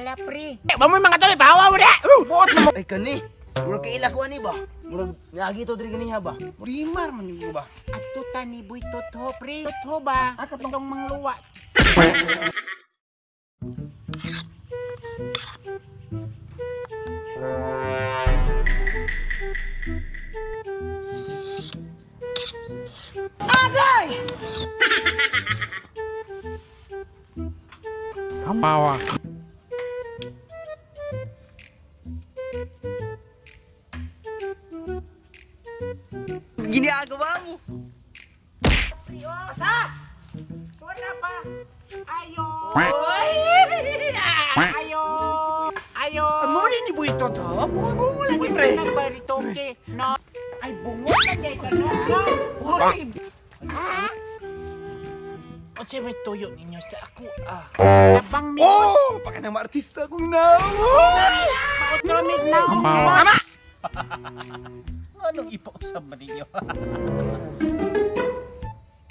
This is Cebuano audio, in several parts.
Hala pre. Ba mo mga tol, pahawa mo na. Buot mo. Ay kani. Murag kaila ko ani ba? Murag niagi to diri ganiha ba? Primar man yung ba? Ato ta ni Boy Totho pre. Totho ba? Ah, katong- Katong mangluwa. Hamawa. Ginagawa mo. Pre, oh, sa! Wala pa. Ayo. Ayo. Ayo. Amo rin ni Boy Totho? Bungo lagi pre. Nagbaritoke. No. Ay, bungo na jay ka no. No. Uy, Unsay may tuyo ninyo sa ako ah. Tabang mi. Oh, baka nang maartista akong naong. Mautro mig naong. Tama. Anong ipausap man ninyo?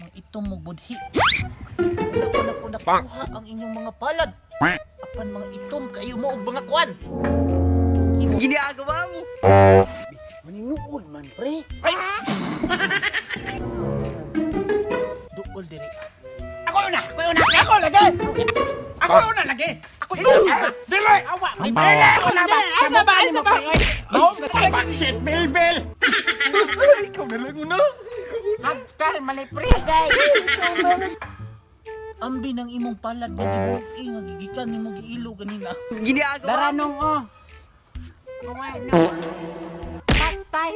Mang itong mo budhi. Wala ko na ko nakuha ang inyong mga palad. Apan mga itom kayo mo og mga kwan. Kimo Ginagawa mo. Maninuod man pre. duol diri. Ako una, ako una, ako lagi. Ako una lagi. Ako una. Dili! Awa, may bala. Ako na ba? Asa ba? Asa ba? Bakit, Belbel? Ay, ikaw na lang una. Hagkal malay pre. Ambi ng imong palad nga gibuhi nga gigikan nimo giilo ganina. Ginagawa mo. Daranong oh. Kuha no. Patay.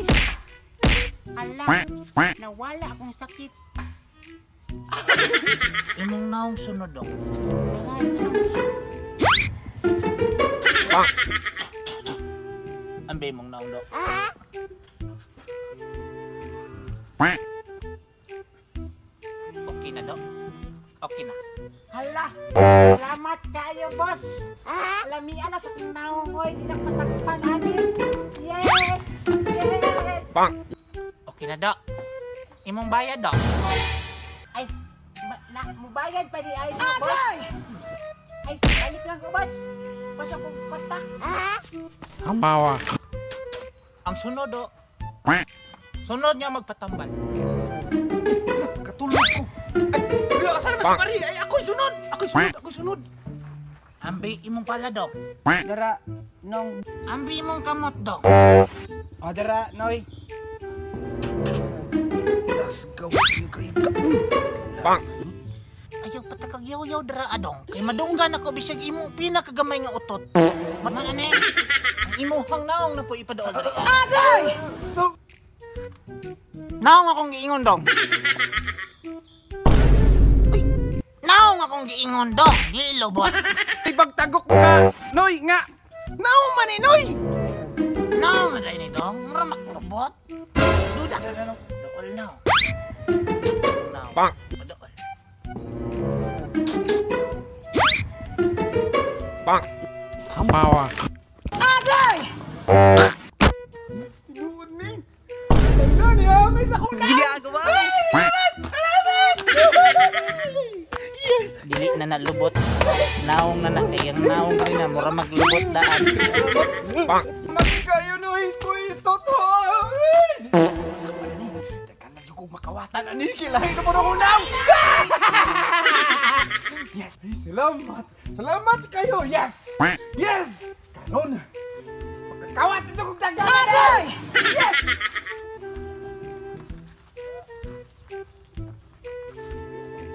Ala, nawala akong sakit. Imong naong sunod dong. Daranong. Ambi imong naong do. Okay na do. Okay na. Hala. Salamat kayo, boss. Lamian na sa akong naong oy, di na pasakpan ani. Yes. Yes. Okay na do. Imong bayad do. Ay, na, mubayad pa di ay no, boss. Ay, balik lang ko, boss. Boss, ako patak. Hamawa. Ang sunod do. Sunod niya magpatambal. Katulog ko. Ay, asa naman si Pari? Ay, ako'y sunod. Ako'y sunod, ako'y sunod. Ambi imong palad do. Dara nong Ambi imong kamot do. oh dara noy. Lasgaw, ika-ika. Ayaw patakag yaw-yaw dara adong. Kay madunggan ako bisag imong pinakagamay nga utot. Man ani. Ang imuhang naong na po ipadool dara. Agay! Naong akong giingon dong. Uy, naong akong giingon dong. Dili lobot. Ay, bagtagok mo ka. Noy, nga. Naong man eh, Noy. Naong na dahil ni dong. Mura maklobot. Duda. Dool naong. Naong. Padool. Hamawa. Tinuod ni. Wala ni Amis ako na. Ginagawa mo. Yes. Dili na nalubot. Naong na na kay ang naong na mura maglubot daan. Magkayo, Noy. Ko'y totoo. Sakpan ni. Teka na yung makawatan ani. Kilahin na mo na unaw. Yes. Ay, salamat. Salamat kayo. Yes. Yes. Karon. Pagkakawat ito kong dagan. Agay! Yes!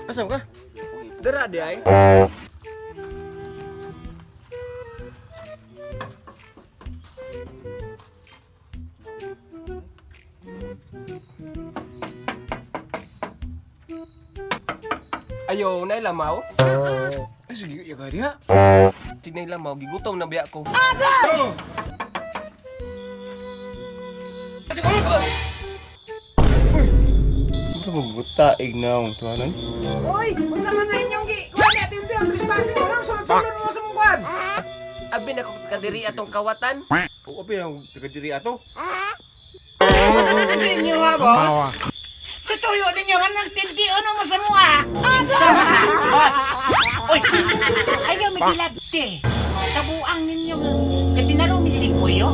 Asa ka? Dara di ay. Ayo, nay lamaw. Ay, sige, ya ka diha. Sig nay lamaw, gigutom na biya ko. Agay! Sige, uy! Uy! Ano mo butaig naong tuhanon? Oy, unsa man na inyong gi? Kuan ni ati unti ang trespassing mo nang sulod-sulod mo sa mong kuan. Abi na ko kadiri atong kawatan. Oo, abi ang taga diri ato. Ninyo ha, boss. Hamawa. Sa tuyo ninyo nga nagtinti ano mo sa mua. Boss. Uy. Ayaw may gilabte. Kabuang ninyo nga. Kay dinaro mi diri kuyo.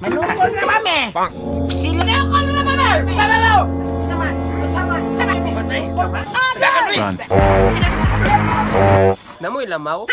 Manukol na mami. Sila manukol na mami. Sama mo. Sama. Sama. Sama. Patay. Run. Namoy lamaw.